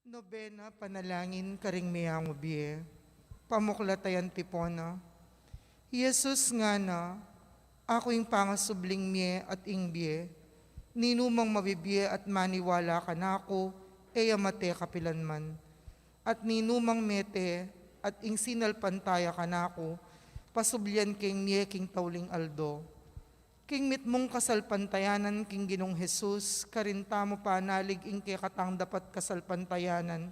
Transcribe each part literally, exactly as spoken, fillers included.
Nobena, panalangin karing meangu bie. Pamuklat a antipona. Jesus ngana, "Aku ing pangasubling mie at ing bie. Ninumang mabibie at maniwala kanaku, e ya mate kapilanman. At ninumang mete at ing sinalpantaya kanaku, pasublian keng mie king tauling aldo." King mitmung kasalpantayanan king Ginung Jesus, karin tamu panalig ing kekatang dapat kasalpantayanan,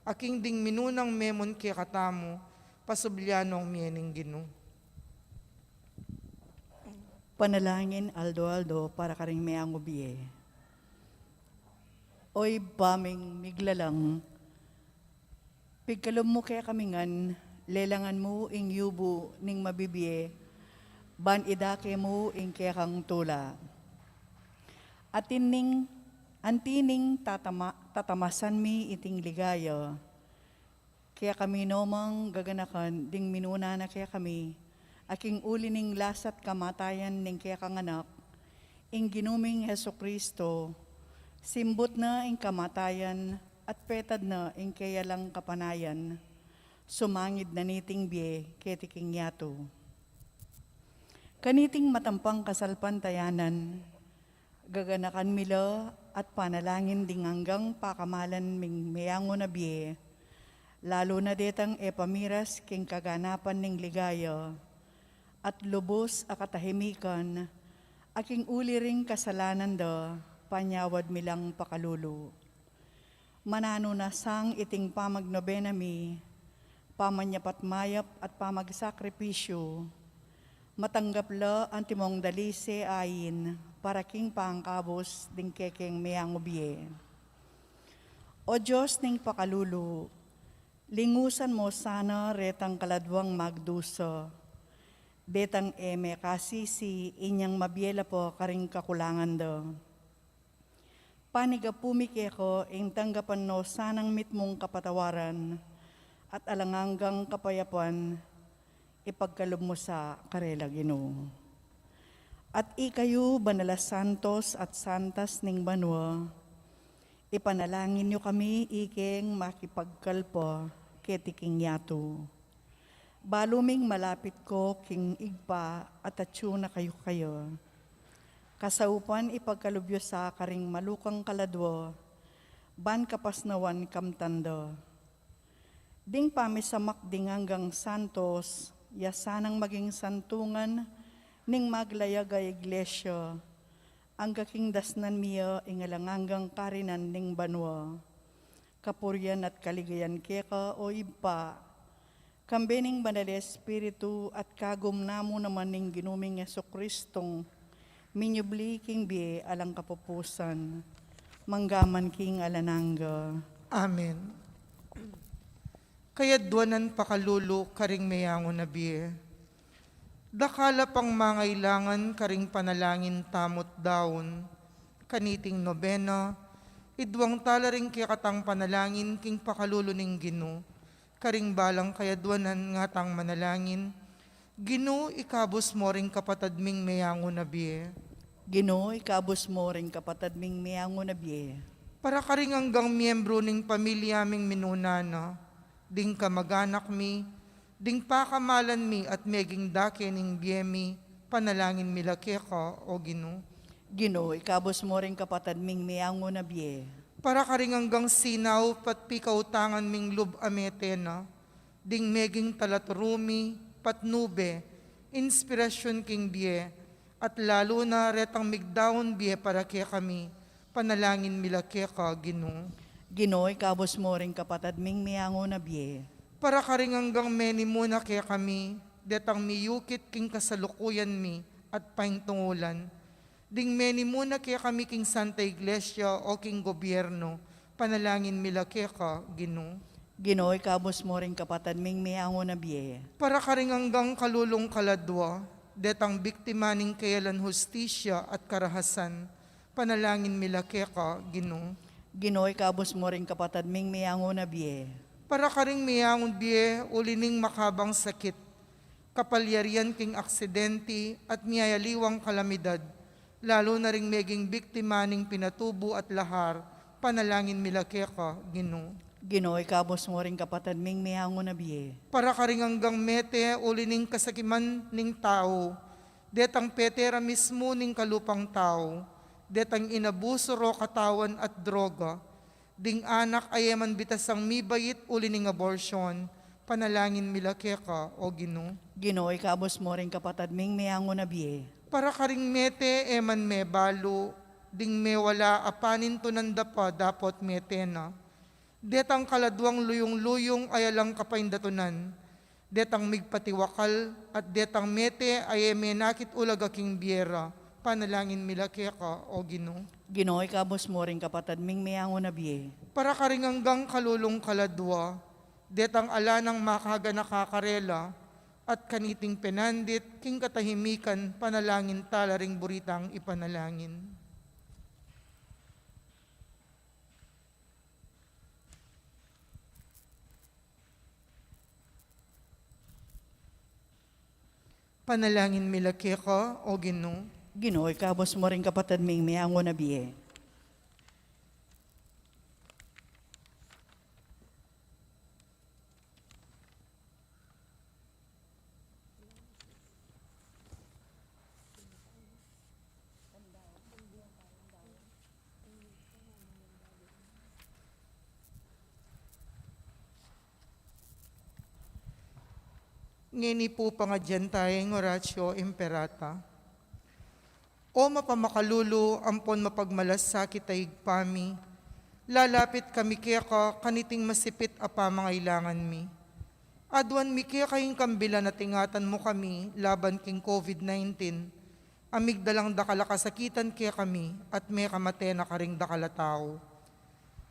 a king ding minunang memon kekatamu, pasublian no ing mie ning Ginu. Panalangin aldo-aldo para karing meangu bie. O Ibpa ming miglalang, pigkalub mu kekami ngan, lelangan mu ing yubu ning mabibie, ban idake mu ing kekang tula. Atin ning, anti ning tatama-, tatamasan mi iting ligaya, kekami no mang gaganakan ding minuna na kekami, a king uli ning lasa't kamatayan ning kekang Anak, ing Ginu ming Jesucristo, simbut na ing kamatayan at petad na ing keyalang kapanayan, sumangid na niting bie keti king yatu. Kaniting matampang kasalpantayanan, gaganakan mi la at panalangin ding anggang pakamalan ming meangu na bie, lalu na detang e pamiras king kaganapan ning ligaya at lubus a katahimikan, a king uli ring kasalanan da, panyawad mi lang pakalulu. Mananu na sang iting pamagnobena mi, pamanyapat mayap at pamagsakripisyu, matanggap la antimong dalise ain para king pangkabus ding kekeng meangu bie. O Dios ning pakalulu, lingusan mo sana retang kaladwang magdusa, detang e mekasisi inyang mabie la pa karing kakulangan da. Panigapu mi keka ing tanggapan no sanang mitmung kapatawaran at alang anggang kapayapan, ipagkalub mu sa karela, Ginu. At ikayu, banal a santos at santas ning banua, ipanalangin yu kami ikeng makipagkalpa keti king yatu. Balu ming malapit ko king Ibpa at atyu na kayu kaya. Kasaupan ipagkalub yu sa karing malukang kaladwa, ban kapasnawan kamtan da. Ding pamisamak ding anggang santos, ya sanang maging santungan ning maglayag a iglesia, angga king dasnan mi ya ing alang anggang karinan ning banua. Kapurian at kaligayan keka, o Ibpa, kambe ning Banal a Espiritu at kagum namu naman ning Ginu ming Jesucristong minyubli king bie alang kapupusan, manggaman king alang angga. Amen. Kayadwanan pakalulu karing meangu na bie. Dakal a pang mangailangan karing panalangin tamu't daun. Kaniting nobena, idwang tala ring kekatang panalangin king pakalulu ning Ginu. Karing balang kayadwanan ngatang manalangin, Ginu, ikabus mo ring kapatad ming meangu na bie. Ginu, ikabus mo ring kapatad ming meangu na bie. Para karing anggang miyembru ning pamilya ming minuna na, ding kamaganak mi, ding pakamalan mi at meging dake ning bie mi, panalangin mi la keka, o Ginu. Ginu, ikabus mo ring kapatad ming meangu na bie. Para karing anggang sinaw pat pikautangan ming lub a mete na, ding meging talaturu mi, patnube, inspirasyun king bie, at lalu na retang migdaun bie para kekami, panalangin mi la keka, Ginu. Ginu, ikabus mo ring kapatad ming meangu na bie. Para karing anggang menimuna kekami, detang miyukit king kasalukuyan mi at paintungulan, ding menimuna kekami king Santa Iglesia o king gobyerno, panalangin mi la keka, Ginu. Ginu, ikabus mo ring kapatad ming meangu na bie. Para karing anggang kalulung kaladwa, detang biktima ning keyalan hustisya at karahasan, panalangin mi la keka, Ginu. Ginu, ikabus mo ring kapatad ming meangu na bie. Para karing meangu bie, uli ning makabang sakit, kapalyarian king aksidente at miyayaliwang kalamidad, lalu na ring meging biktima ning pinatubu at lahar, panalangin mi la keka, Ginu. Ginu, ikabus mu ring kapatad ming meangu na bie. Para karing anggang mete uli ning kasakiman ning tau, detang pete ra mismu ning kalupang tau, detang inabusu ro katawan at droga, ding anak a e man bitasang mibait uli ning abortion, panalangin mi la keka, O Ginu. Ginu, ikabus mu ring kapatad ming meangu na bie. Para karing mete e man mebalu, ding mewala a panintunan da pa dapot mete na, detang kaladuang luyung-luyung a alang kapaindatunan, detang migpatiwakal, at detang mete a e menakit ulaga king bie ra, panalangin mi la keka, O Ginu. Ginu, ikabus mu ring kapatad ming meangu na bie. Para karing anggang kalulung kaladua, detang ala nang makaganaka karela, at kaniting penandit king katahimikan, panalangin tala ring buritang ipanalangin. Panalangin mi la keka, O Ginu. Ginu, ikabus mu ring kapatad ming meangu na bie. Ngeni pu pangadyan taya ing Oratio Imperata. O mapamakalulu ampon mapagmalasakit a Ibpa mi, lalapit kami keka kaniting masipit a pamangailangan mi. Aduan mi keka ing kambilan at ingatan mu kami laban king COVID nineteen, a migdalang dakal a kasakitan kekami at mekamate na karing dakal a tau.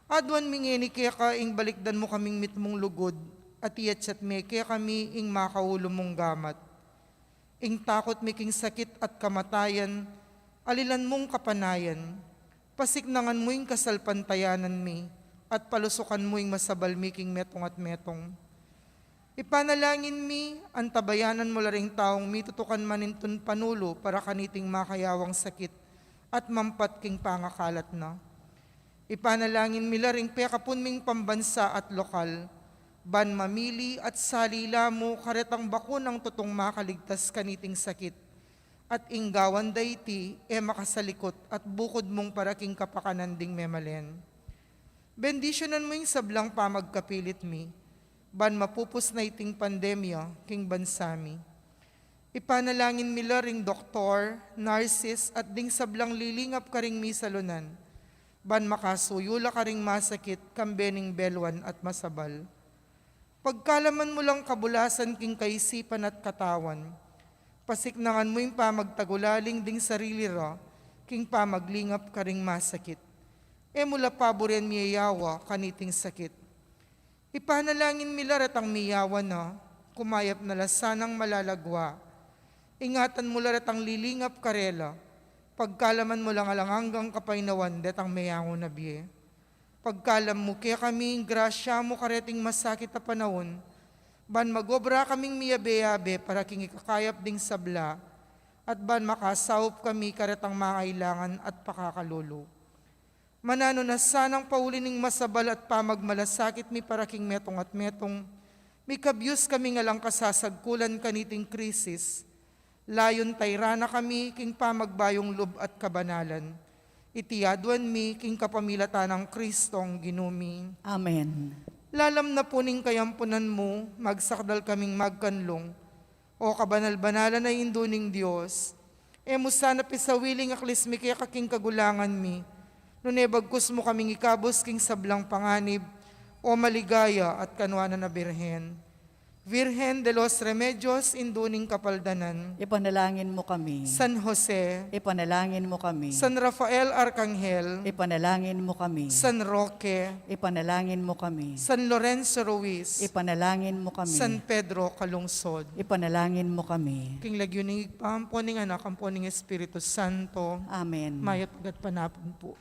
Aduan mi ngeni keka ing balikdan mu kaming mitmung lugud, at iyatyat me kekami ing makaulu mung gamat. Ing takut mi king sakit at kamatayan, alilan mung kapanayan, pasiknangan mu ing kasalpantayanan mi, at palusukan mu ing masabal mi king metung at metung. Ipanalangin mi, antabayanan mu la ring taung mitutukan manintun panulu para kaniting makayawang sakit at mampat king pangakalat na. Ipanalangin mi la ring pekapun ming pambansa at lokal, ban mamili at salila mu karetang bakunang tutung makaligtas kaniting sakit, at ing gawan da iti e makasalikut at bukud mung para king kapakanan ding memalen. Bendisyunan mu ing sablang pamagkapilit mi, ban mapupus na iting pandemya king bansa mi. Ipanalangin mi la ring doktor, nurses, at ding sablang lilingap karing misalunan, ban makasuyu la karing masakit kambe ning belwan at masabal. Pagkalaman mu lang kabulasan king kaisipan at katawan, pasiknangan mu ing pamagtagulaling ding sarili ra king pamaglingap karing masakit. E mu la paburen miyayawa kaniting sakit. Ipanalangin mi la retang miyawa na, kumayap na la sanang malalagwa. Ingatan mu la retang lilingap karela, pagkalaman mu lang alang anggang kapaynawan detang meangu na bie. Pagkalam mu kekami ing grasya mu kareting masakit a panaun, ban magobra kaming miyabe-yabe para king ikakayap ding sabla, at ban makasaup kami karetang mangailangan at pakakalulu. Mananu na sanang pauli ning masabal at pamagmalasakit mi para king metung at metung, mikabyus kaming alang kasasagkulan kaniting krisis, layun tayran na kami king pamagbayung lub at kabanalan. Iti aduan mi king kapamilatan nang Kristong Ginu mi. Amen. Lalam na pu ning kayampunan mu, magsakdal kaming magkanlung, O kabanal-banalan a Indu ning Dios. E mu sana pisawili ing aklis mi keka king kagulangan mi, nune bagkus mu kaming ikabus king sablang panganib, O maligaya at kanuanan a Birhen. Virgen de los Remedios, Indu ning Kapaldanan. Ipanalangin mu kami. San Jose. Ipanalangin mu kami. San Rafael Arkanghel. Ipanalangin mu kami. San Roque. Ipanalangin mu kami. San Lorenzo Ruiz. Ipanalangin mu kami. San Pedro Calungsod. Ipanalangin mu kami. King lagyu ning Ibpa, ampo ning Anak, ampo ning Espiritu Santo. Amen. Mayap a gatpanapun pu.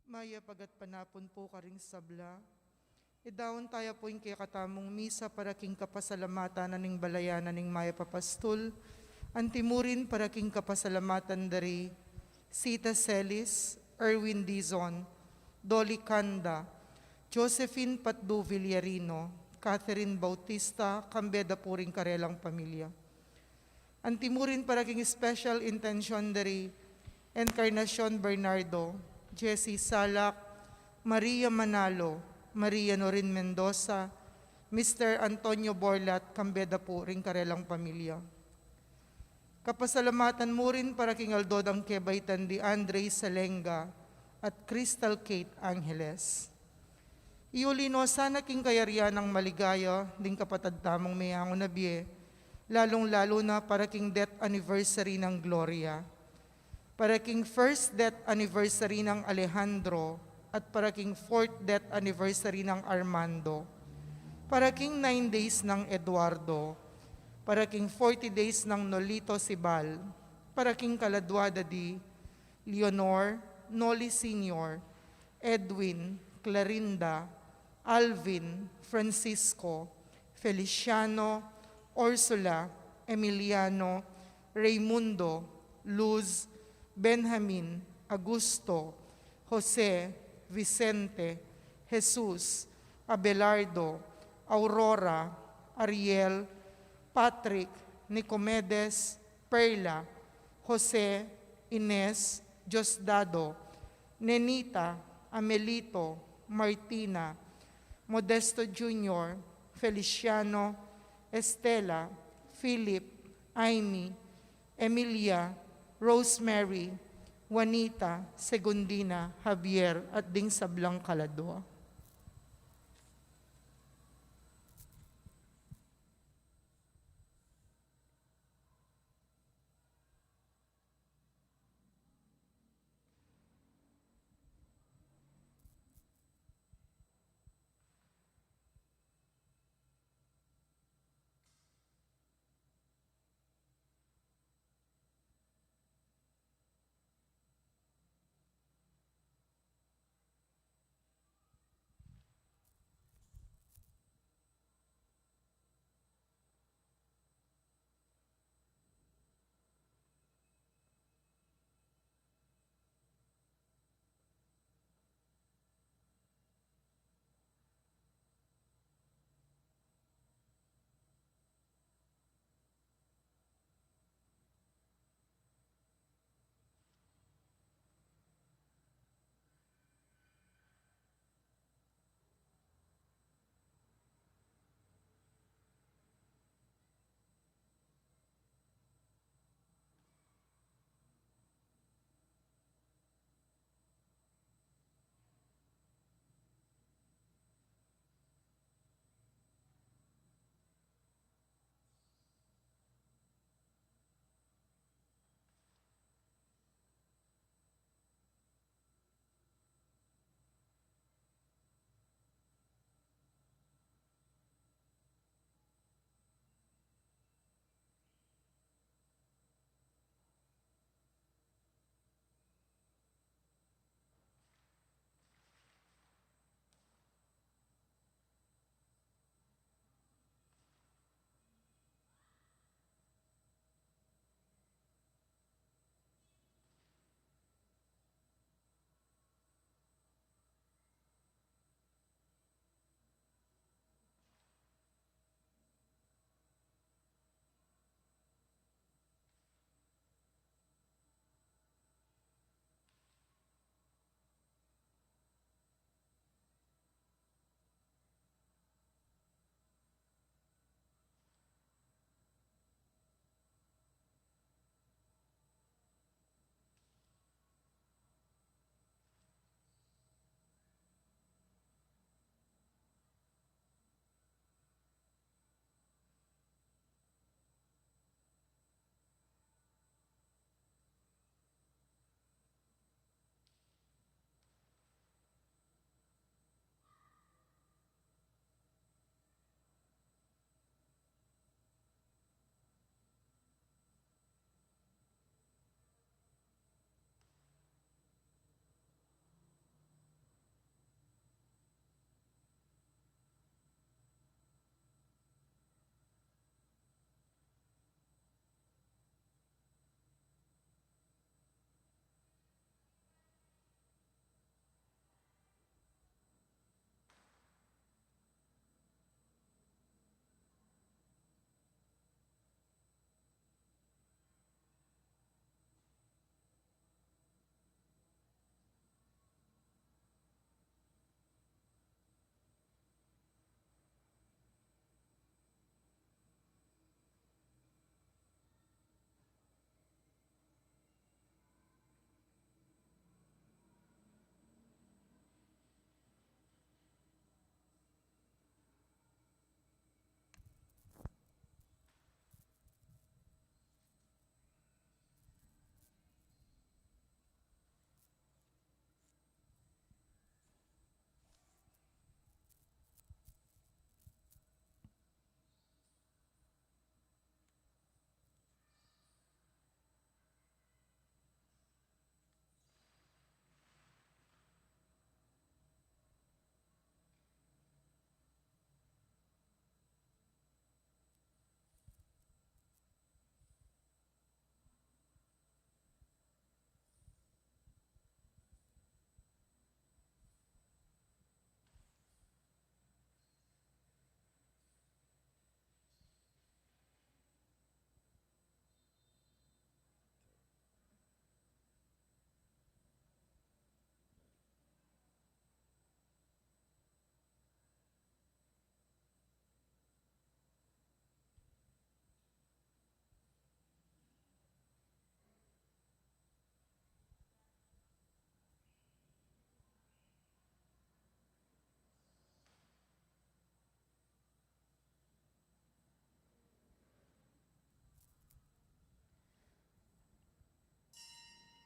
Mayap a gatpanapun pu karing sabla. Idaun taya pu ing kekatamung misa para king kapasalamatan na ning balayan na ning mayap a pastul, antimurin para king kapasalamatan da ri Sita Celis, Erwin Dizon, Dolly Canda, Josephine Patdu Villarino, Catherine Bautista, kambe da pu ring karelang pamilya. Antimurin para king special intention da ri Encarnacion Bernardo, Jessie Salak, Maria Manalo, Maria Norin Mendoza, Mister Antonio Borlat, kambe da pu ring karelang pamilya. Kapasalamatan mu rin para king aldo dang kebaitan di Andre Salenga at Crystal Kate Angeles. Iuli no sana king kayarian nang maligaya ding kapatad tamung meyangu na bie, lalung-lalu na para king death anniversary nang Gloria, para king first death anniversary nang Alejandro, at para king fourth death anniversary nang Armando, para king nine days nang Eduardo, para king forty days nang Nolito Sibal, para king kaladua da di Leonor, Noli Senior, Edwin, Clarinda, Alvin, Francisco, Feliciano, Ursula, Emiliano, Raymundo, Luz, Benjamin, Augusto, Jose, Vicente, Jesus, Abelardo, Aurora, Ariel, Patrick, Nicomedes, Perla, Jose, Ines, Diosdado, Nenita, Amelito, Martina, Modesto Junior, Feliciano, Estela, Philip, Aimee, Emilia, Rosemary, Juanita, Segundina, Javier, at ding sablang kaladua.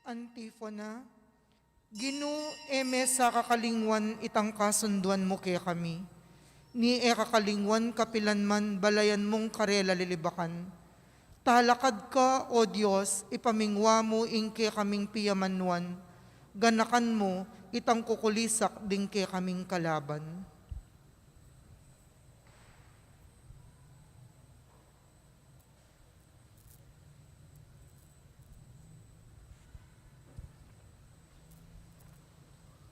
Antifona. Ginu, e me sa kakalingwan itang kasunduan mu kekami, ni e kakalingwan kapilan man balayan mung karela lilibakan. Talakad ka, O Dios, ipamingwa mu ing kekaming piyamanwan, ganakan mu itang kukulisak ding kekaming kalaban.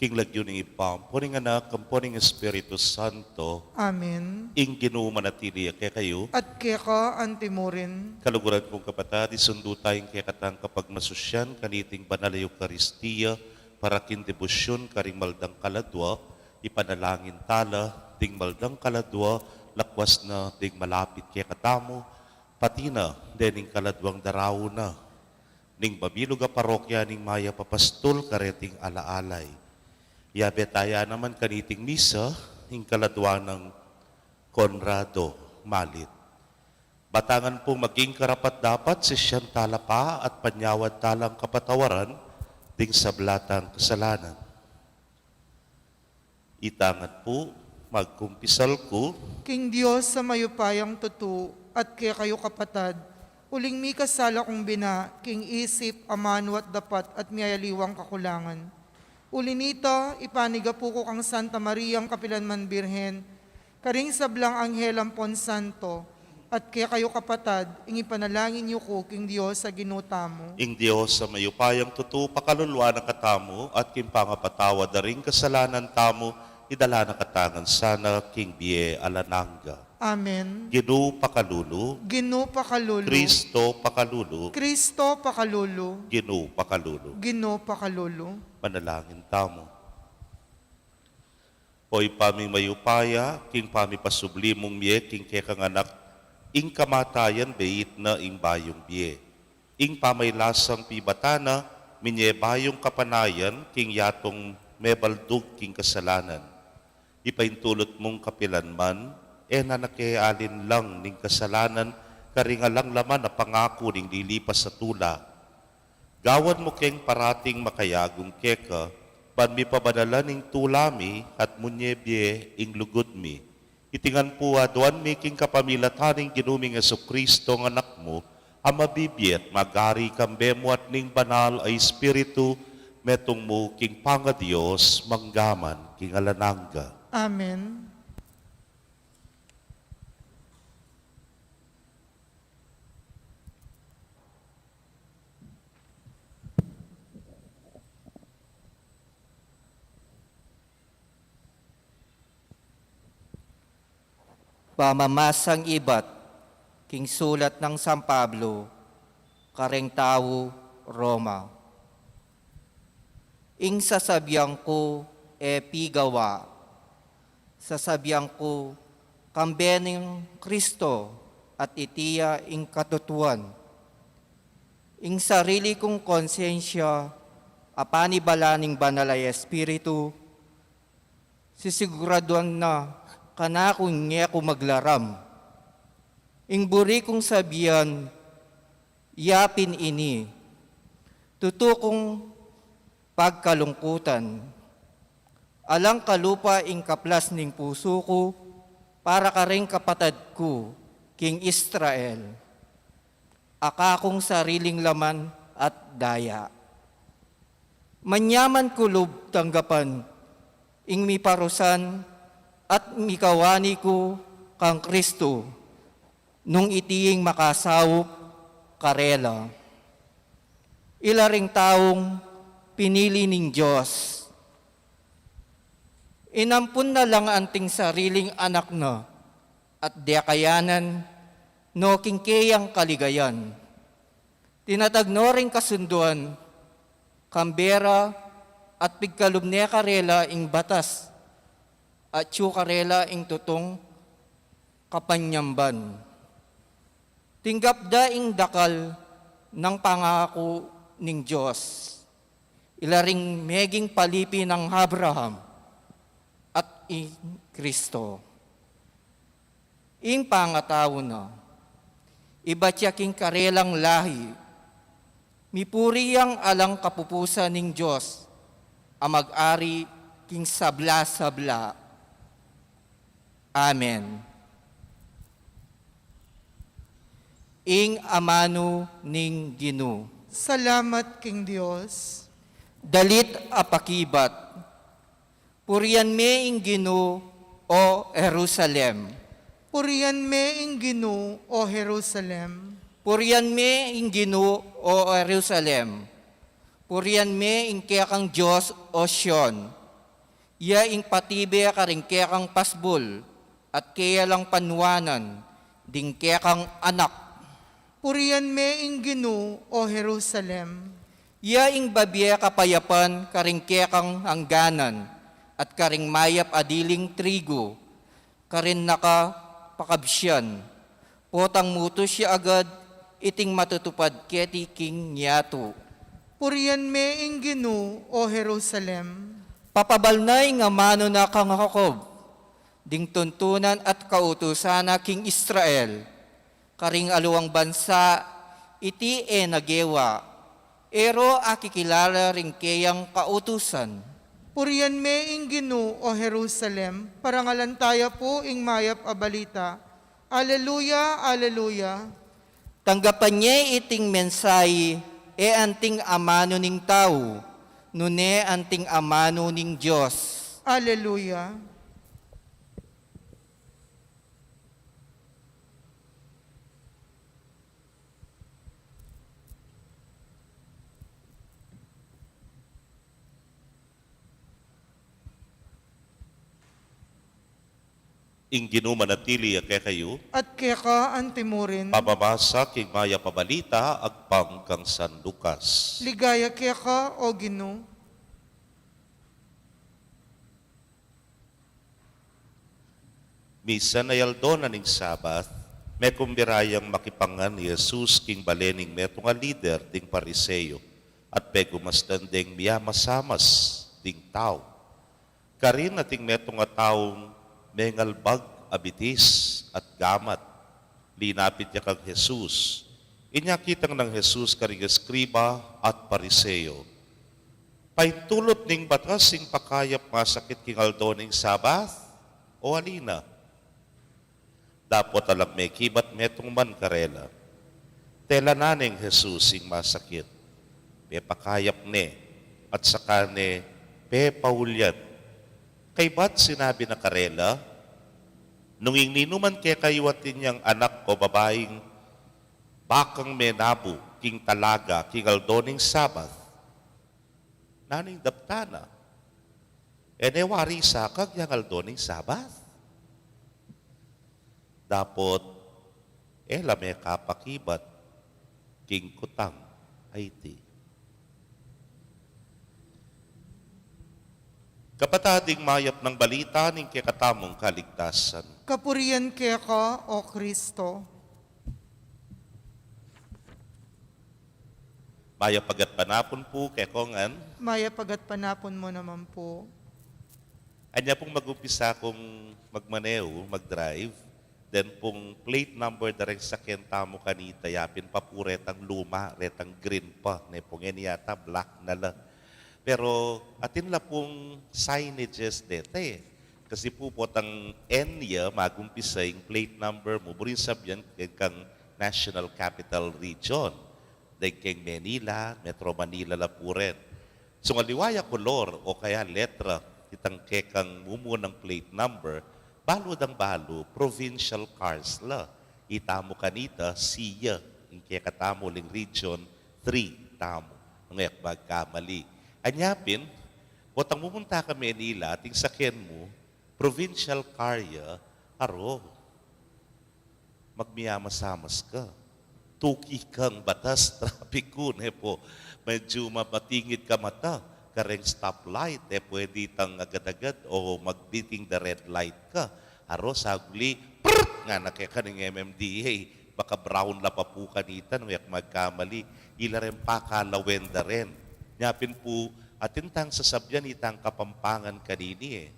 King lagyu ning Ibpa, ampo ning Anak, ampo ning Espiritu Santo. Amen. Ing Ginu manatili ya kekayu. At keka antimurin. Kaluguran kung kapatad, isundu taya ing kekatang kapagmasusyan kaniting banal a Eukaristia para king debosyun karing maldang kaladua, ipanalangin tala ding maldang kaladua, lakwas na ding malapit kekatamu, pati na dening kaladuang daraun na ning mabilug a parokya ning Mayap a Pastul kareting alaalay. Yabe taya naman kaniting misa ing kaladua nang Conrado Malit. Batangan pung maging karapat-dapat, sisian tala pa at panyawad talang kapatawaran ding sabla tang kasalanan. Itangat pu, magkumpisal ku king Dios a mayupayang tutu, at kekayu kapatad, uling mikasala kung bina king isip, amanu at dapat, at miyayaliwang kakulangan. Uli nita, ipanigapu ku kang Santa Mariang kapilanman Birhen, karing sablang anghel ampon santo, at kekayu kapatad, ing ipanalangin yu ku king Dios a Ginu tamu. Ing Dios a mayupayang tutu pakalulu na katamu, at king pangapatawad da ring kasalanan tamu, idala na katamu ngan sana king bie alang angga. Amen. Ginu pakalulu. Ginu pakalulu. Kristo pakalulu. Kristo pakalulu. Ginu pakalulu. Ginu pakalulu. Manalangin tamu. O Ibpa ming mayupaya, king pamipasubli mung mie king kekang Anak ing kamatayan, beit na ing bayung bie. Ing pamailasang pibatan na, minye bayung kapanayan king yatung mebaldug king kasalanan. Ipaintulut mung kapilanman, e na na ke alinlang ning kasalanan karing alang laman a pangaku ning lilipas a tula. Gawan mu keng parating makayagung keka, ban mipabanalan ing tula mi at munye bie ing lugud mi. Iti ngan pu aduan mi king kapamilatan ning Ginu ming Jesucristo a Anak mu, a mabibie at magari kambe mu at ning Banal a Espiritu, metung mu king pangaDios, mangga man king alang angga. Amen. Pamamasang ibat king sulat nang San Pablo kareng tau Roma. Ing sasabian ku e pigawa, sasabian ku kambe ning Kristo, at iti ya ing katutuan. Ing sarili kung konsensya a panibala ning Banal a Espiritu, sisiguraduan na kanaku nung e ku maglaram. Ing buri kung sabian, yapin ini, tutu kung pagkalungkutan. Alang kalupa ing kaplas ning pusu ku para karing kapatad ku king Israel, a kakung sariling laman at daya. Manyaman ku lub tanggapan ing miparusan at mikawani ku kang Kristo, nung iti ing makasaup karela. Ila ring taung pinili ning Dios. Inampun na lang anting sariling anak na, at de kayanan no king keyang kaligayan. Tinatag no ring kasunduan kambe ra at pigkalub ne karela ing batas, atyu karela ing tutung kapanyamban. Tinggap da ing dakal nang pangaku ning Dios. Ila ring meging palipi nang Abraham at i Kristo. Ing pangatau na, ibat ya king karelang lahi, Mipuri yang alang kapupusan ning Dios, a mag-ari king sabla-sabla. Amen. Ing amanu ning Ginu. Salamat king Dios. Dalit a pakibat. Purian me ing Ginu, o Jerusalem. Purian me ing Ginu, o Jerusalem. Purian me ing Ginu, o Jerusalem. Purian me ing kekang Dios, o Sion. Ya ing patibe karing kekang pasbul, at keya lang panuanan ding kekang anak. Purian me ing Ginu, o Jerusalem. Ya ing babie kapayapan karing kekang angganan, at karing mayap a diling trigu, karin nakapakabsian. Potang mutus ya agad iting matutupad keti king yatu. Purian me ing Ginu, o Jerusalem. Papabalna ing amanu na kang Jacob, ding tuntunan at kautusan na king Israel. Karing aliwang bansa, iti e na gewa, e ro akikilala ring keyang kautusan. Purian me ing Ginu, o Jerusalem, parangalan taya pu ing mayap a balita. Aleluya, aleluya. Tanggapan ye iting mensahe, e anting amanu ning tau, nune anting amanu ning Dios. Aleluya. Ing Ginu manatili ya kekayu. At keka antimurin. Pamamasa king mayap a balita agpang kang San Lucas. Ligaya keka, o Ginu. Misan a aldo na ning Sabat, mekumbira yang makipangan i Jesus king bale ning metung a lider ding Pariseo, at pegumasdan deng miyamasamas ding tau. Karin ating metung a taung mengalbag a bitis at gamat. Linapit ya kang Jesus. Inya kitang nang Jesus karing eskriba at Pariseo, "Paintulut ning batas ing pakayap masakit king aldo ning Sabat, o ali na?" Dapot alang mekibat metung man karela. Tela na neng Jesus ing masakit, pepakayap ne, at saka ne pepaulian. Kaybat sinabi na karela, "Nung ing ninuman kekayu atin yang anak o babaing bakang menabu king talaga king aldo ning Sabat, nanu ing daptan na? E ne wari sakag yang aldo ning Sabat?" Dapot e la mekapakibat king kutang a iti. Kapatad, ing mayap nang balita ning kekatamung kaligtasan. Kapurian keka, o Kristo. Mayap a gatpanapun pu kekongan. Mayap a gatpanapun mu naman pu. Anya pung mag-umpisa kung magmaneu, mag-drive, then pung plate number da reng sakyan tamu kanita, yapin pa pu retang luma, retang green pa, ne pung ini yata black na la. Pero atin la pung signages deta e. Kasi pu potang N ya, mag-umpisa ing plate number mu, buring sabyan keng National Capital Region. Deng keng Manila, Metro Manila la pu ren. Sung aliwa ya kolor o kaya letra, itang kekang mumunang plate number, balu dang balu, provincial cars la. Itamu kanita, C ya, ing kekatamu ling Region three tamu, nung e ku magkamali. Anya pin, potang mumunta ka Manila, ating sakyan mu, provincial car ya, aro. Magmiyamasamas ka. Tuki kang batas trapiku, ne pu. Medyu ma-, matingid ka mata kareng stoplight, e pwede tang agad-agad o magbiting da red light ka. Aro, saguli, prrrt! Ngana keka ning M M D A, baka brown la pa pu kanita, nung e ku magkamali. Ila ren pakalawen da ren. Nya pin pu, atin tang sasabyan itang Kapampangan kanini e.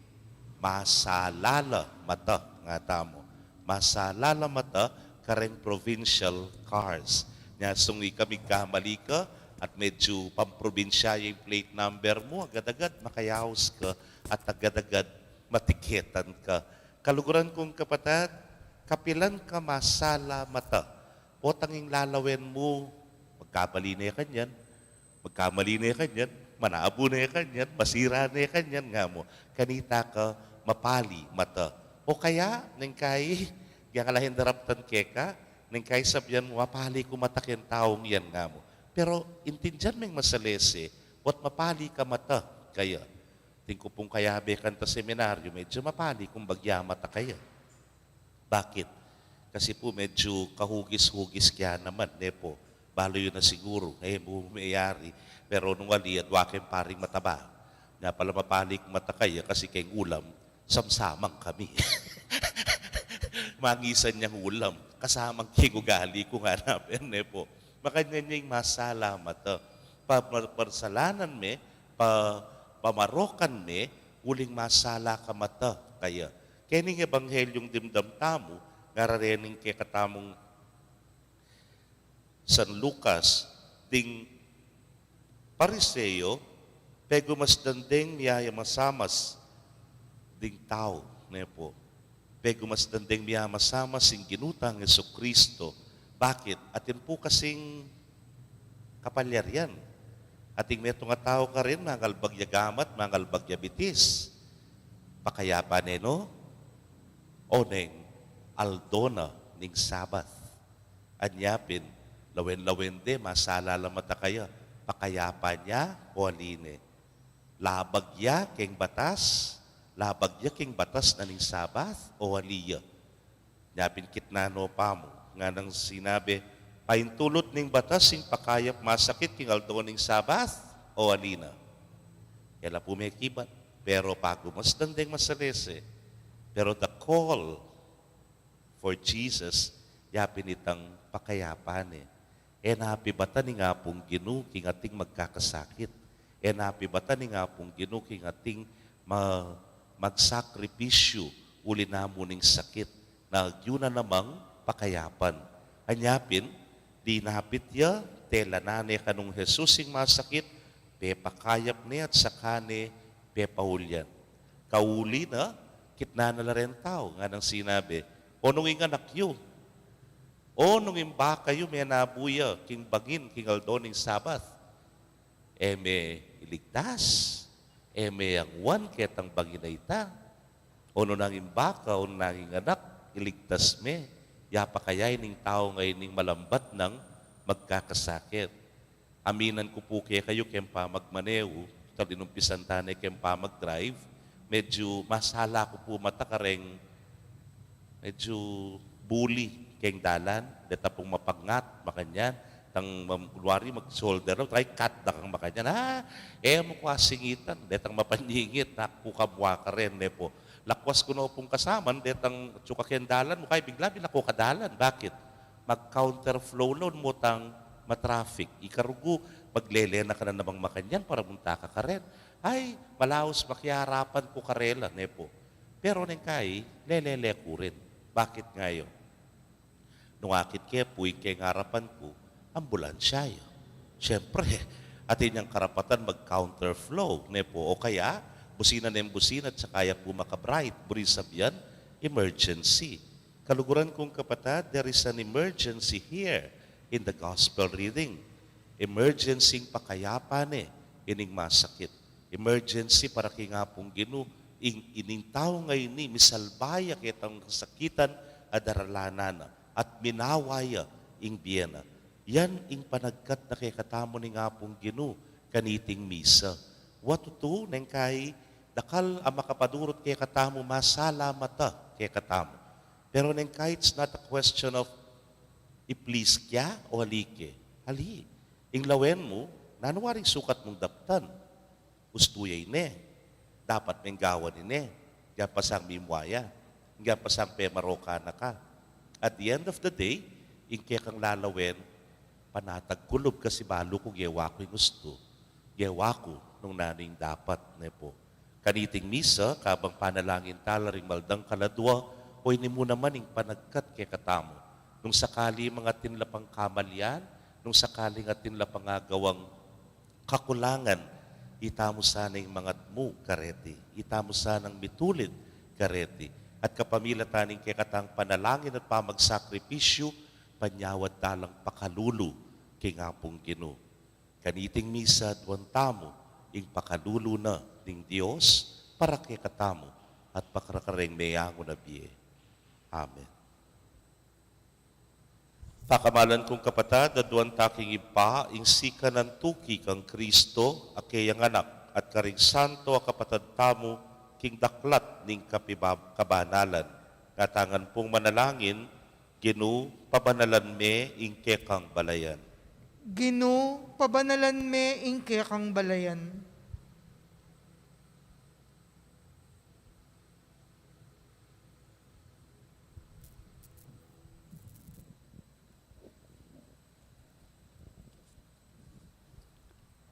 Masalala mata, ngatamu. Masalala mata kareng provincial cars. Nya sung ika migkamali ka, at medyu pamprobinsya ya ing plate number mu, agad-agad makayaus ka at agad-agad matiketan ka. Kaluguran kung kapatad, kapilan ka masala mata? Potang ing lalawen mu, magkamali ne kanyan, magkamali ne kanyan, manabu ne kanyan, masira ne kanyan nga mu. Kanita ka mapali mata. O kaya, neng kai, yang kalahin daraptan keka, neng kai sabyan mu, mapali ku mata keng taung yan nga mu. Pero intindian meng masalese, ot mapali ka mata kaya. Atin ku pung kayabe kanta seminaryo, medyu mapali kung bagya mata kaya. Bakit? Kasi pu medyu kahugis-hugis kaya naman, ne pu? Balu yu na siguru, e mu meyari. Pero nung ali, adwa keng paring mataba. Nya pala mapali kung mata kaya kasi keng ulam, samsamang kami. Mangisan yang ulam, kasamang keng ugali ku nga naman, ne pu? Makanyan ya ing masala mata. Pa, pa, parsalanan me, pa, pamarokan me, uling masala ka mata kaya. Kening ebanghelyung dimdam tamu, ngara rening kekatamung San Lucas, ding Pariseo, pegumasdan deng miyamasamas ding tau, ne pu? Pegumasdan deng miyamasamas ing Ginu tang Jesucristo. Bakit? Atin pu kasing kapalyarian. Atin metung a tau karin, mangalbag ya gamat, mangalbag ya bitis. Pakayapan ne no? Oneng aldo na ning Sabat. Anya pin, lawen-lawen de, masala la mata kaya, pakayapan ya o ali ne? Labag ya keng batas, labag ya keng batas na ning Sabat o ali ya? Nya pin kitnan no pamu, nganang sinabi, paintulut ning batas ing pakayap masakit king aldo ning Sabat o ali na? E la pu mekibat, pero pagumasdan deng masalese, pero the call for Jesus, ya pin itang pakayapan ne. E na pibatan ning Apung Ginu king ating magkakasakit. E na pibatan ning Apung Ginu king ating ma-, magsakripisyu uli na mu ning sakit. Na agyu na namang pakayapan. Anya pin, dinapit ya, tela na ne kanung Jesus ing masakit, pepakayap ne at saka ne pepaulyan. Kauli na, kitnan na la reng tau, nganang sinabi, o nung ing anak yu, o nung ing baka yu, menabu ya king bangin king aldo ning Sabat, e me iligtas, e me angwan ketang bangin a ita? O nung ing baka, o nung ing anak, iligtas me, ya pa kaya ining tau ngeni ing malambat nang magkakasakit? Aminan ku pu kekayu keng pamagmaneu, tutal inumpisan ta ne keng pamagdrive, medyu masala ku pu mata kareng medyu buli keng dalan, deta pung mapangat, makanyan, tang mam-, kunwari mag-shoulder, try cut da kang makanyan, ha? E mu ku asingitan, detang mapanyingit, naku, kamwa karen, ne pu. Lakwas ku no pung kasaman, detang tsuka keng dalan, mukay bigla, bigla ku kadalan. Bakit? Mag-counterflow la, unmutang ma-traffic. Ikarugu, maglele na ka na namang makanyan para munta ka karen. Ay, malaus makiarapan ku karela, ne pu. Pero neng kai, lelele ku rin. Bakit ngayu? Nung akit ke pu, ing keng arapan ku, ambulansya ya. Siyempre, atin yang karapatan mag-counterflow, ne pu. O kaya, busina neng busina at saka ya pu maka-bright, buri sabyan, emergency. Kaluguran kung kapatad, there is an emergency here in the gospel reading. Emergency ing pakayapan ne ining masakit. Emergency para king Apung Ginu, ing, ining tau ngeni, misalba ya ketang kasakitan a daralanan na, at minawa ya ing bie na. Yan ing panagkat na kekatamu ning Apung Ginu kaniting misa. Wa tutu, neng kai, dakal a makapadurut kekatamu, masala mata kekatamu. Pero neng kai, it's not a question of i-please kya o ali ke. Ali. Ing lawen mu, nanu wari ing sukat mung daptan? Ustu ya ine. Dapat meng gawan ine. Ngan pasang mimua ya. Ngan pasang pemarokan na ka. At the end of the day, ing kekang lalawen, panatag ku lub kasi balu ku gewa ku ing ustu. Gewa ku nung nanu ing dapat, ne pu. Kaniting misa, kabang panalangin ta la ring maldang kaladua, o ini mu naman ing panagkat kekatamu. Nung sakali mang atin la pang kamalian, Nung sakaling atin la pang agawang kakulangan, itamu sanang mangatmu kareti, itamu sanang mitulid kareti, at kapamilatan ning kekatang panalangin at pamagsakripisyu, panyawad da lang pakalulu king Apung Ginu. Kaniting misa aduan tamu ing pakalulu na ning Dios para kekatamu at para kareng meyangu na bie. Amen. Pakamalan kung kapatad, aduan ta king Ibpa ing sikanan tuki kang Kristo, a keyang Anak, at karing santo a kapatad tamu king daklat ning kapibab-, kabanalan. Katangan pung manalangin, Ginu, pabanalan me ing kekang balayan. Ginu, pabanalan me ing kekang balayan.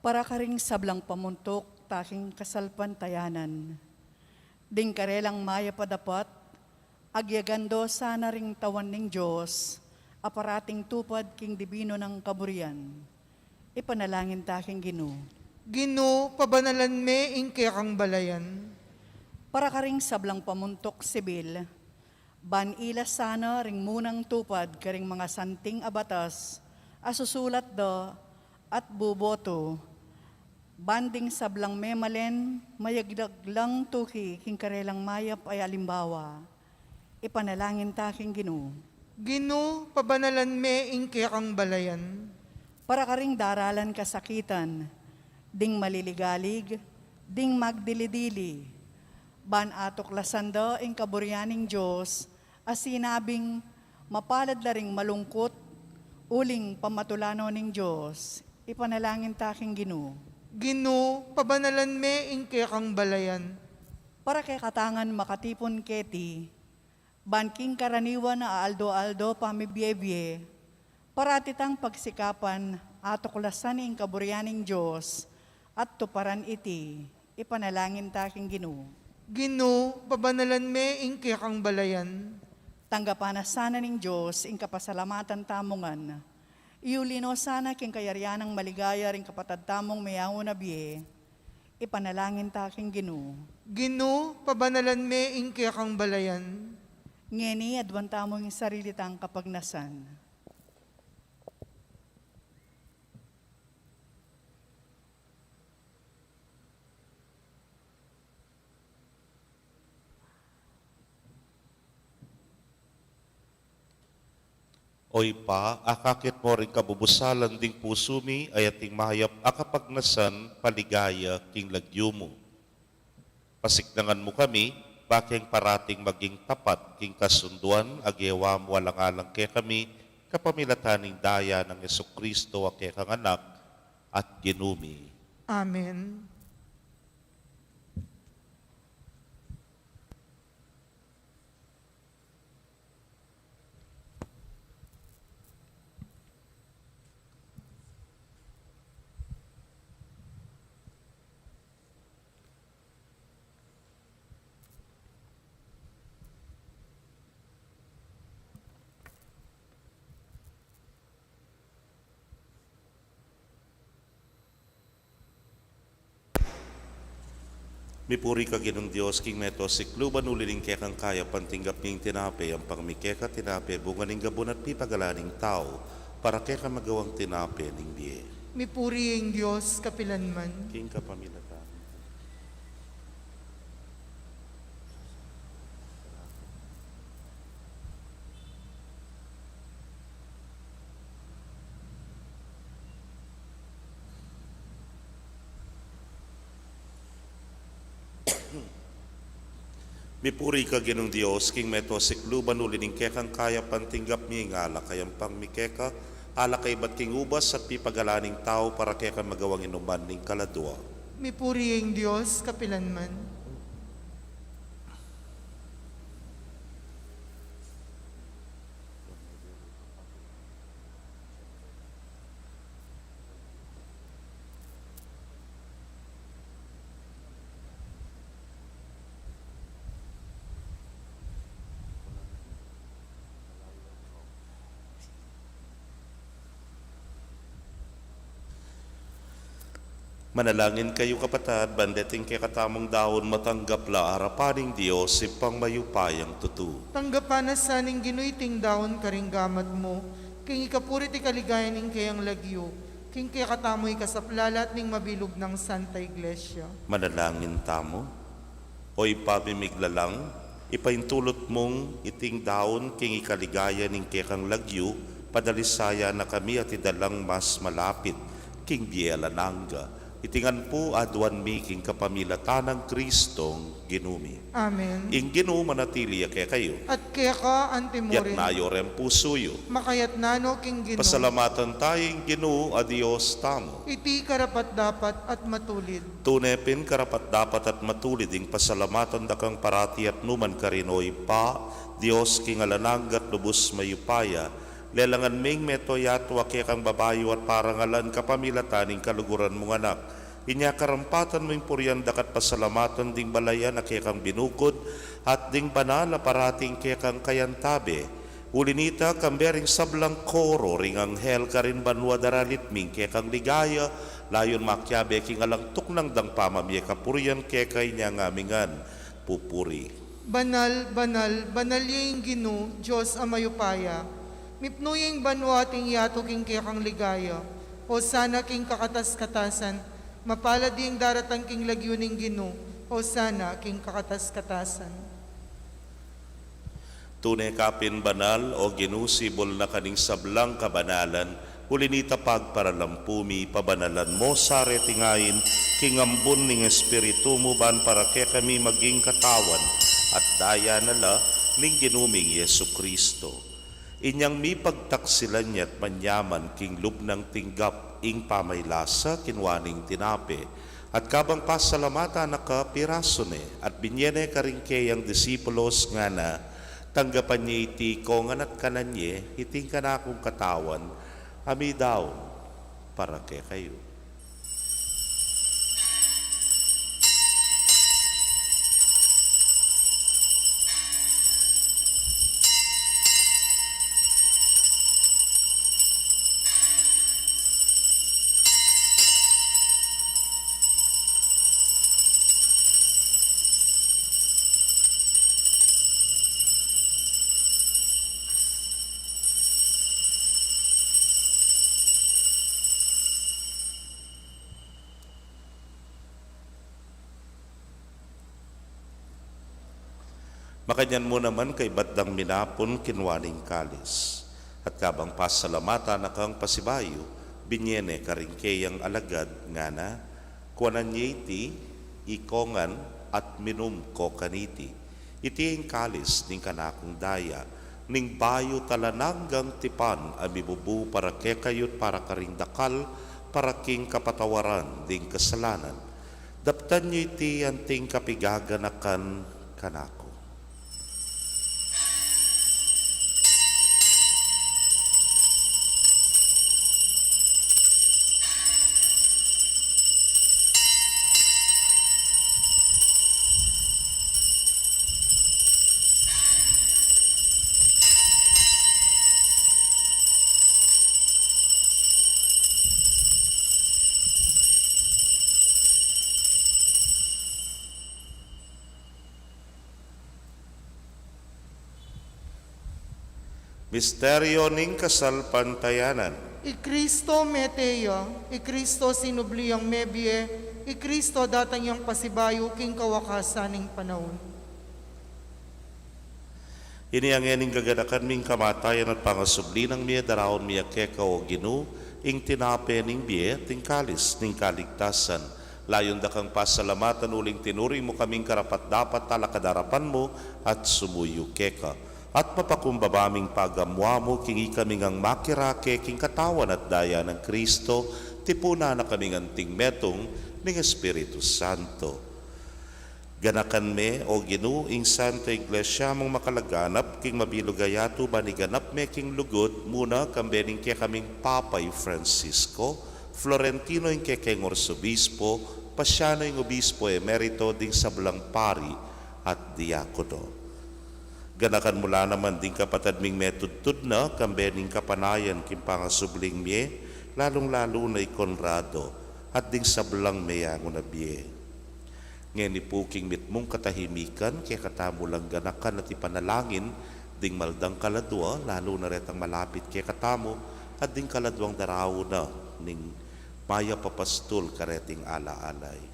Para karing sablang pamuntuk ta king kasalpantayanan. Ding karelang mayap a dapat, agyagan do sana ring tawan ning Dios, a parating tupad king dibinu nang kaburian. Ipanalangin ta king Ginu. Ginu, pabanalan me ing kekang balayan. Para karing sablang pamuntuk sibil, ban ila sana ring munang tupad karing mga santing a batas a susulat da at buboto, ban ding sablang memalen, mayagdag lang tuki king karelang mayap a alimbawa. Ipanalangin ta king Ginu. Ginu, pabanalan me ing kekang balayan. Para karing daralan kasakitan, ding maliligalig, ding magdili-dili, ban atuklasan da ing kaburian ning Dios, a sinabing, mapalad la ring malungkut, uling pamatulanan ning Dios. Ipanalangin ta king Ginu. Ginu, pabanalan me ing kekang balayan. Para kekatang makatipun keti, ban king karaniwan a aldo-aldo pamibie-bie, parati tang pagsikapan atuklasan ing kaburian ning Dios, at tuparan iti. Ipanalangin ta king Ginu. Ginu, pabanalan me ing kekang balayan. Tanggapan na sana ning Dios ing kapasalamatan tamu ngan. Iuli no sana king kayarian nang maligaya ring kapatad tamung meyangu na bie. Ipanalangin ta king Ginu. Ginu, pabanalan me ing kekang balayan. Ngeni, aduan tamu ing sarili tang kapagnasan. O Ibpa, akakit mo ring kabubusalan ding pusu mi, a ating mayap a kapagnasan, paligaya king lagyu mu. Pasiknangan mu kami, bakeng parating maging tapat king kasunduan a gewa mu alang-alang kekami, kapamilatan ning daya nang Jesucristo a kekang Anak at Ginu mi. Amen. Mipuri ka Ginung Dios, king meto sikluban, uli ning kekang kayapan tinggap mi ing tinape, yampang mi keka, tinape bunga ning gabun at pipagalan ning tau, para keka magawang tinape ning bie. Mipuri ing Dios kapilanman. King kapamilatan. Mipuri ka Ginung Dios, king meto sikluban, uli ning kekang kayapan tinggap mi ing alak a yampang mi keka, alak a ibat king ubas at pipagalan ning tau, para keka magawang inuman ning kaladua. Mipuri ing Dios kapilanman. Manalangin kayu, kapatad, ban deting kekatamung daun matanggap la arapan ning Dios, Ibpang mayupayang tutu. Tanggapan na sa ning Ginu iting daun karing gamat mu, king ikapuri't ikaligaya ning keyang lagyu, king kekatamu ikasaplalat ning mabilug nang Santa Iglesia. Manalangin tamu. O Ibpa ming miglalang, ipaintulut mung iting daun king ikaligaya ning kekang lagyu, padalisayan na kami at idalang mas malapit king bie alang angga. Iti ngan pu aduan mi king kapamilatan nang Kristong Ginu mi. Amen. Ing Ginu manatili ya kekayu. At keka antimurin. Itas yu reng pusu yu. Makaitas na no king Ginu. Pasalamatan taya ing Ginu a Dios tamu. Iti karapat-dapat at matulid. Tune pin karapat-dapat at matulid ing pasalamatan da kang parati at nu man karin, O Ibpa, Dios king alang angga at lubus mayupaya. Lelangan ming metung yatu a kekang babayu at parangalan kapamilatan ning kaluguran mung Anak. Inya karampatan mu ing purian da ka't pasalamatan ding balayan a kekang binugud at ding banal a parating kekang kayantabe. Uli na nita, kambe ring sablang koro ring anghel karin banua daralit mi ing kekang ligaya, layun makiabe king alang tuknang dang pamamie kapurian keka. Inya ngan mi ngan pupuri. Banal, banal, banal ya ing Ginu, Dios a mayupaya. Mipnu ya ing banua at ing yatu king kekang ligaya. Hosana king kakatas-katasan. Mapalad ya ing daratang king lagyu ning Ginu. Hosana king kakatas-katasan. Tune ka pin banal, O Ginu, sibul na kaning sablang kabanalan, uli na nita pagparalampu mi, pabanalan mu sa reting ain, king ambun ning Espiritu mu, ban para kekami maging katawan at daya na la ning Ginu ming Jesucristo. Inyang mipagtaksilan ya't manyaman king lub nang tinggap ing pamaylasa, kinua ne ing tinape, at kabang pasalamatan na ka, pirasu ne, at binye ne karing keyang disipulos, ngana, tanggapan ye iti ikongan at kanan ye, iti ing kanakung katawan, a midaun para kekayu. Makanyan mu naman kaybat dang minapun, kinua ne ing kalis. At kabang pasalamatan na kang pasibayu, binye ne karing keyang alagad, ngana, kuanan ye iti ikongan at minum ko kaniti. Iti ing kalis ning kanakung daya, ning bayu at alang anggang tipan a mibubu para kekayu't para karing dakal, para king kapatawaran ding kasalanan. Daptan yu iti anting kapigaganakan kanaku. Misteryo ning kasalpantayanan. I Kristo mete ya, i Kristo sinubli yang mebie, i Kristo datang yang pasibayu king kawakasan ning panaun. Ini a ngeni ing gaganakan mi ing kamatayan at pangasubli nang mie, daraun mi keka, O Ginu, ing tinape ning bie at ing kalis ning kaligtasan. Layun da kang pasalamatan uling tinuring mu kaming karapat-dapat talakad arapan mu at sumuyu keka. At mapakumbaba ming pagamu-amu king ikami ngang makirake king katawan at daya nang Kristo, tipunan na kaming anting metung ning Espiritu Santo. Ganakan me, O Ginu, ing Santa Iglesia mung makalaganap king mabilug a yatu ban iganap me king lugud, muna kambe ning kekaming Papa i Francisco, Florentino ing kekeng Arsobispo, Pasiano ing Obispo Emerito, ding sablang pari at diakono. Ganakan mu la naman ding kapatad ming metudtud na kambe ning kapanayan king pangasubling mie, lalung-lalu na i Conrado, at ding sablang meyangu na bie. Ngeni pu king mitmung katahimikan, kekatamu lang ganakan at ipanalangin ding mal dang kaladua, lalu na retang malapit kekatamu, at ding kaladuang daraun na ning mayap a pastul kareting ala-alay.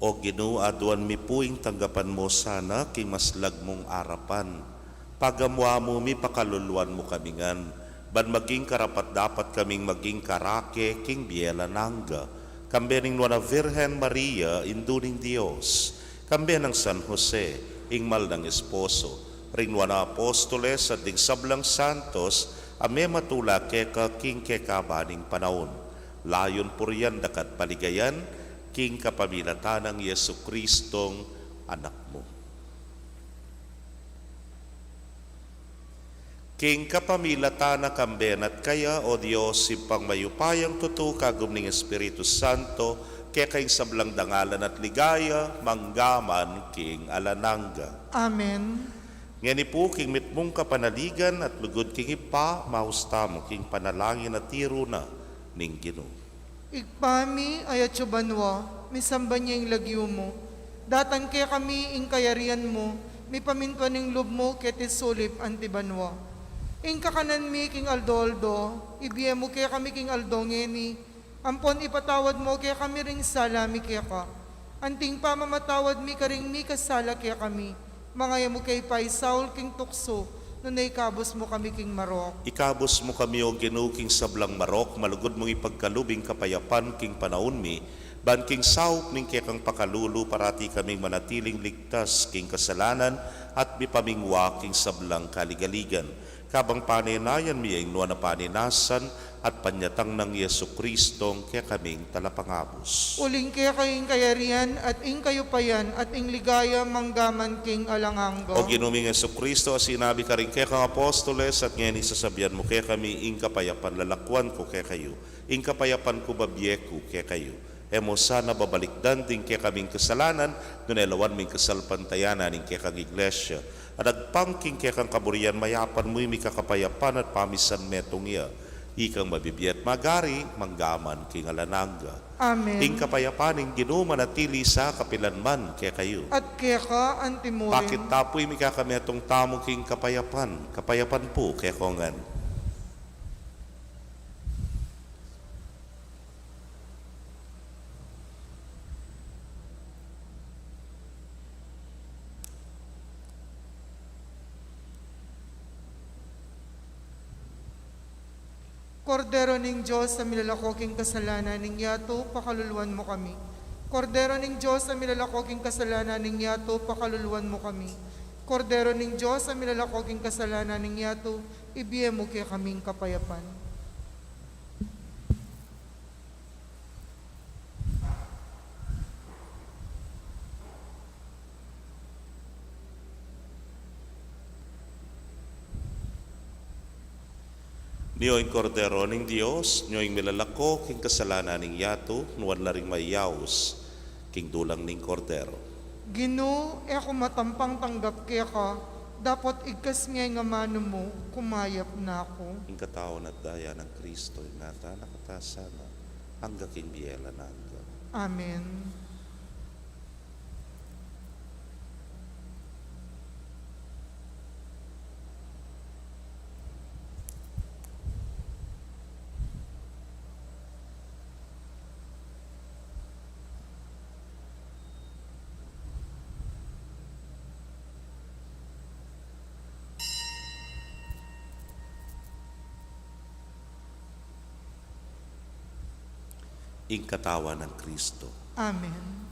O Ginu, aduan mi pu ing tanggapan mu sana king maslag mung arapan. Pagamu-amu mi, pakaluluan mu kami ngan, ban maging karapat-dapat kaming maging karake king bie alang angga, kambe ning Nuan a Virgen Maria, Indu ning Dios, kambe nang San Jose, ing mal nang esposo, ring Nuan a Apostoles, at ding sablang santos a mematula keka king kekaban ning panaun. Layun purian daka at paligayan, king kapamilatan nang Jesucristong Anak mu. King kapamilatan na, kambe na at kaya, o Dios, Ibpang mayupayang tutu, kagum ning Espiritu Santo, keka ing sablang dangalan at ligaya, manggaman king alang angga. Amen. Ngeni pu king mitmung kapanaligan at lugud king Ibpa, maus tamu king panalangin a tiru na ning Ginu. Ibpa mi, atsu ka banua, misamban ya ing lagyu mu. Datang kekami ing kayarian mu, mipamintuan ing lub mu keti sulip anti banua. Ing kakanan mi king aldo-aldo, ibie mu kekami king aldo ngeni, ampon ipatawad mu kekami ring sala mi keka, anting pamamatawad mi karing mikasala kekami. Manga e mu ke paisaul king tuksu, nune ikabus mu kami king marok. Ikabus mu kami, o Ginu, king sablang marok, malugud mung ipagkalub ing kapayapan king panaun mi, ban king saup ning kekang pakalulu parati kaming manatiling ligtas king kasalanan at mipamingwa king sablang kaligaligan. Kabang panenayan mi ya ing nuan a paninasan at panyatang nang Jesucristong kekaming Talapangabus. Uling keka ing kayarian at ing kayupayan at ing ligaya manggaman king alang angga. O Ginu ming Jesucristo, a sinabi karing kekang apostoles, at ngeni sasabian mu kekami, ing kapayapan lalakuan ku kekayu, ing kapayapan ku babie ku kekayu. E mu sana babalikdan ding kekaming kasalanan, nune lawan mu ing kasalpantayanan ning kekang Iglesia. At agpang king kekang kaburian, mayapan mu ing mikakapayapan at pamisan metung ya. Ikang mabibie at magari, manggaman king alang angga. Amen. Ing kapayapan ning Ginu manatili sa kapilan man kekayu. At keka antimurin. Pakit ta pu ing mikakametung tamu king kapayapan, kapayapan pu keko ngan. Kordero ning Dios a milalako king kasalanan ning yatu, pakaluluan mu kami. Kordero ning Dios a milalako king kasalanan ning yatu, pakaluluan mu kami. Kordero ning Dios a milalako king kasalanan ning yatu, ibie mu kekaming kapayapan. Nyo ing Kordero ning Dios, nyo ing milalako king kasalanan ning yatu, nuan la ring mayaus king dulang ning Kordero. Ginu, e ku matampang tanggap keka, dapot igkas nge ing amanu mu, kumayap na ku. Ing katawan at daya nang Kristo, ingatan na ka ta sana, angga king bie alang angga. Amen. Ing katawan nang Kristo. Amen.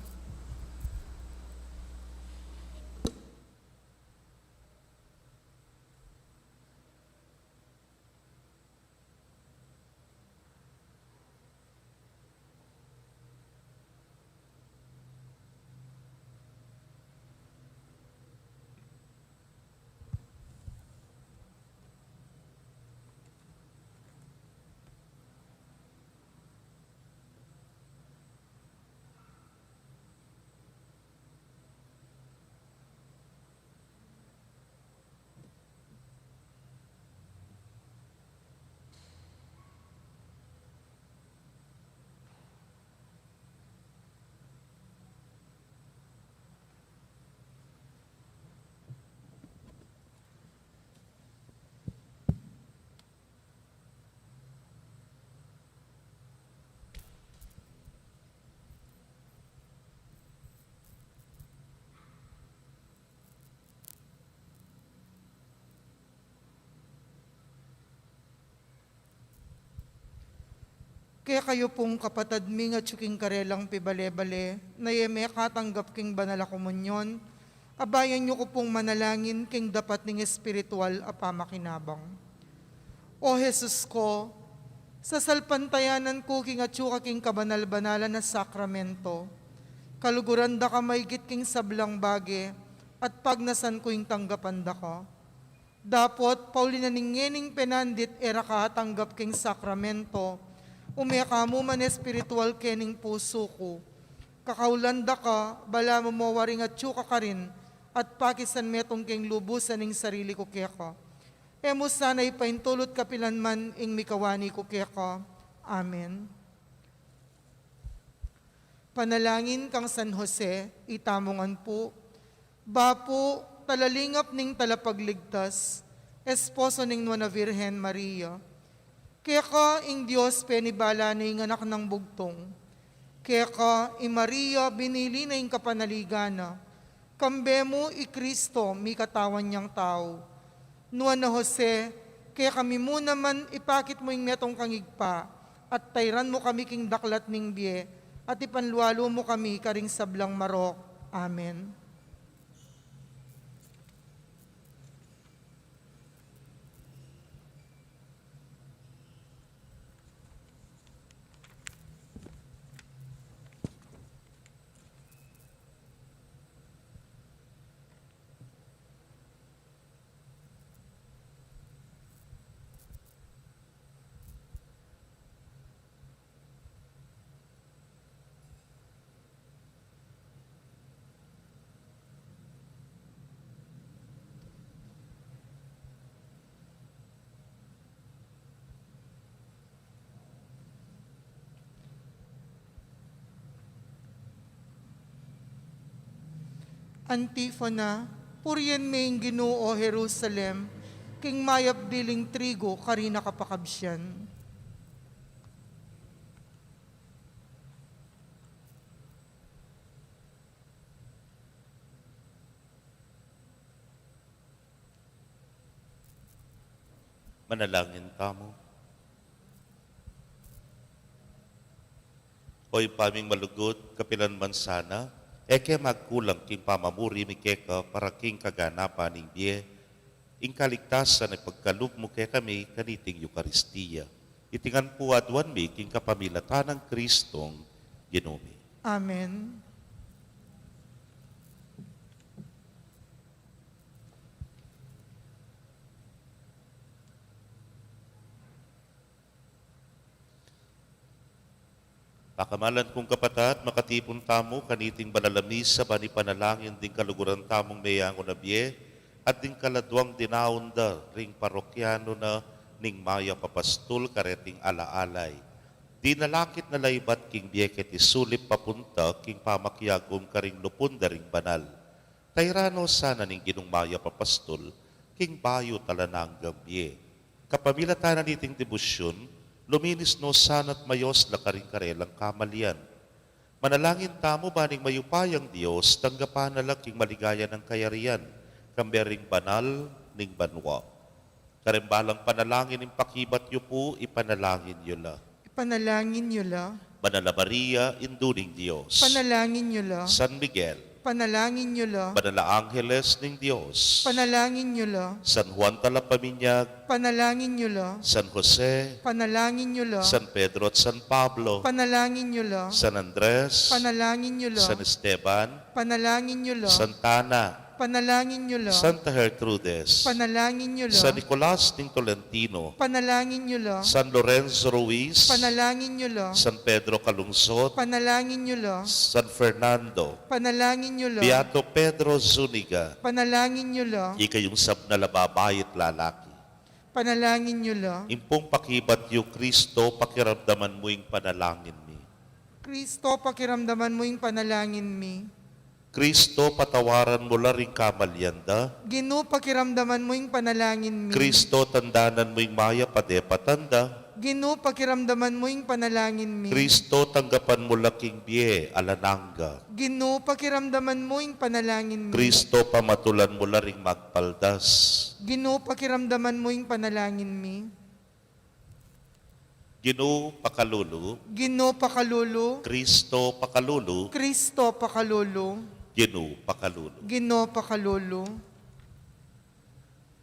Kekayu pung kapatad ming atyu king karelang pibale-bale, na e mekatanggap king banal a komunyon, abayan yu ku pung manalangin king dapat ning espiritual a pamakinabang. O Jesus ko, sasalpantayanan ku king atyu ka king kabanal-banalan a sakramento. Kaluguran da ka maigit king sablang bage, at pagnasan ku ing tanggapan da ka. Dapot, pauli na ning ngening penandit e ra ka atanggap king sakramento, ume ka mu man espiritual kening pusu ku. Kakaulan da ka, balamu mo waring atyu ka karin, at pakisan metung king lubusan ing sarili ku keka. E mu sana ipaintulut kapilan man ing mikawani ku keka. Amen. Panalangin kang San Jose, itamu ngan pu. Bapu, talalingap ning Talapagligtas, esposo ning Nuan a Virgen Maria. Keka ing Dios penibala na ing anak nang bugtung. Keka i Maria binili na ing kapanaligan na. Kambe mu i Kristo mikatawan yang tau. Nuan a Jose, kekami mu naman ipakit mu ing metung kang ibpa, at tairan mu kami king daklat ning bie, at ipanlualu mu kami karing sablang marok. Amen. Antifona. Purian me ing Ginu, o Jerusalem, king mayap diling trigu karing kapakabsian. Manalangin tamu. O Ibpa ming malugud, kapilan man sana, e ke magkulang king pamamuri mi keka para king kaganapan ning bie, ing kaligtasan a ipagkalub mu kekami kaniting Eukaristia. Iti ngan pu aduan mi king kapamilatan nang Kristong Ginu mi. Amen. Pakamalan kung kapatad, makatipun tamu kaniting banal a misa ban ipanalangin ding kaluguran tamung meyangu na bie, at ding kaladwang dinaun da ring parokyanu na ning mayap a pastul kareting ala-alay. Dinalakit na la ibat king bie keti sulip papunta king pamakiagum karing lupun da ring banal. Tairan no sana ning Ginung mayap a pastul king bayu at alang anggang bie. Kapamilatan na niting debosyun, luminis no sana at mayos la karing karelang kamalian. Manalangin tamu ban ing mayupayang Dios tanggapan na la king maligaya nang kayarian, kambe ring banal ning banua. Kareng balang panalangin ing pakibat yu pu, ipanalangin yu la. Ipanalangin yu la. Banal a Maria, Indu ning Dios. Panalangin yu la. San Miguel. Panalangin yu la. Banal a Angeles ning Dios. Panalangin yu la. San Juan Talapaminyag. Panalangin yu la. San Jose. Panalangin yu la. San Pedro at San Pablo. Panalangin yu la. San Andres. Panalangin yu la. San Esteban. Panalangin yu la. Santa Ana. Panalangin yu la. Santa Gertrudes. Panalangin yu la. San Nicolas ning Tolentino. Panalangin yu la. San Lorenzo Ruiz. Panalangin yu la. San Pedro Calungsod. Panalangin yu la. San Fernando. Panalangin yu la. Beato Pedro Zuniga. Panalangin yu la. Ikayung sabnal a babai at lalaki. Panalangin yu la. Ing pung pakibat yu, Kristo, pakiramdaman mu ing panalangin mi. Kristo, pakiramdaman mu ing panalangin mi. Kristo, patawaran mu la ring kamalian da. Ginu, pakiramdaman mu ing panalangin mi. Kristo, tandanan mu ing mayap a depatan da. Ginu, pakiramdaman mu ing panalangin mi. Kristo, tanggapan mu la king bie alang angga. Ginu, pakiramdaman mu ing panalangin mi. Kristo, pamatulan mu la ring magpaldas. Ginu, pakiramdaman mu ing panalangin mi. Ginu pakalulu. Ginu pakalulu. Kristo pakalulu. Kristo pakalulu. Ginu pakalulu. Ginu pakalulu.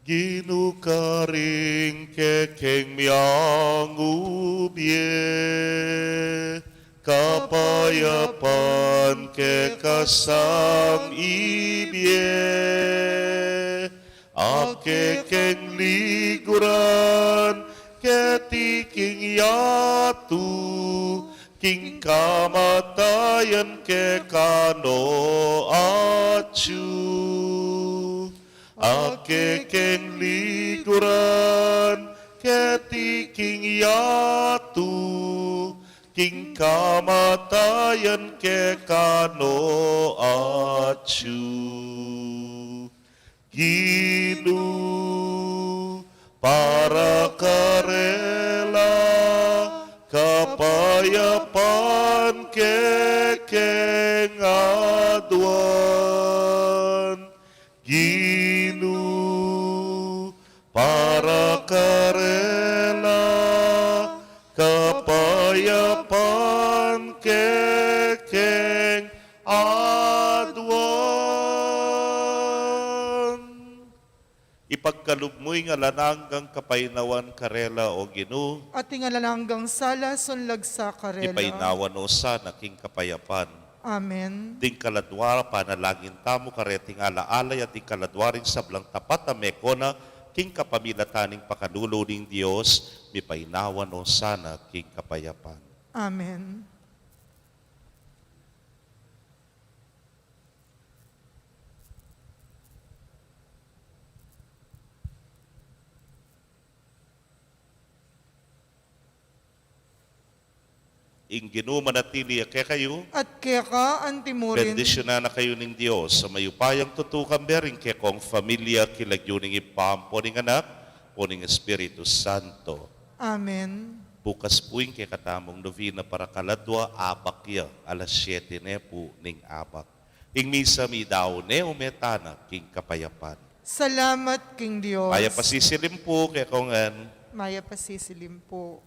Ginu, karing kekeng miangubie, kapayapan keka sang ibie, a kekeng liguran keti king yatu, king kamatayan keka no atyu. A kekeng liguran keti king yatu, king kamatayan keka no atyu. Ginu, para karela, kapayapan kekeng aduan. Ginu, para karela, kapayapan kekeng aduan. Ipagkalub mu ing alang anggang kapaynawan karela, O Ginu. At ing alang anggang sala, sunlag sa karela. Ipaynawan no sana king kapayapan. Amen. Ding kaladwa, panalangin tamu kareting ala-ala ya ding kaladwa ring sablang tapat a mekona king kapamilatan ning pakalulu ning Dios, mipaynawan no sana king kapayapan. Amen. Ing Ginu manatili ya kekayu. At keka antimurin. Bendisyunan na kayu ning Dios a mayupayang tutukan, bering kekong familia, king lagyu ning Ibpa, ampo ning Anak, ampo ning Espiritu Santo. Amen. Bukas pu ing kekatamung novena para kaladwa, abak ya, alas siyete ne pu ning abak. Ing misa midaun ne, ume tana king kapayapan. Salamat king Dios. Mayap a sisilim pu kekong ngan. Mayap a sisilim pu.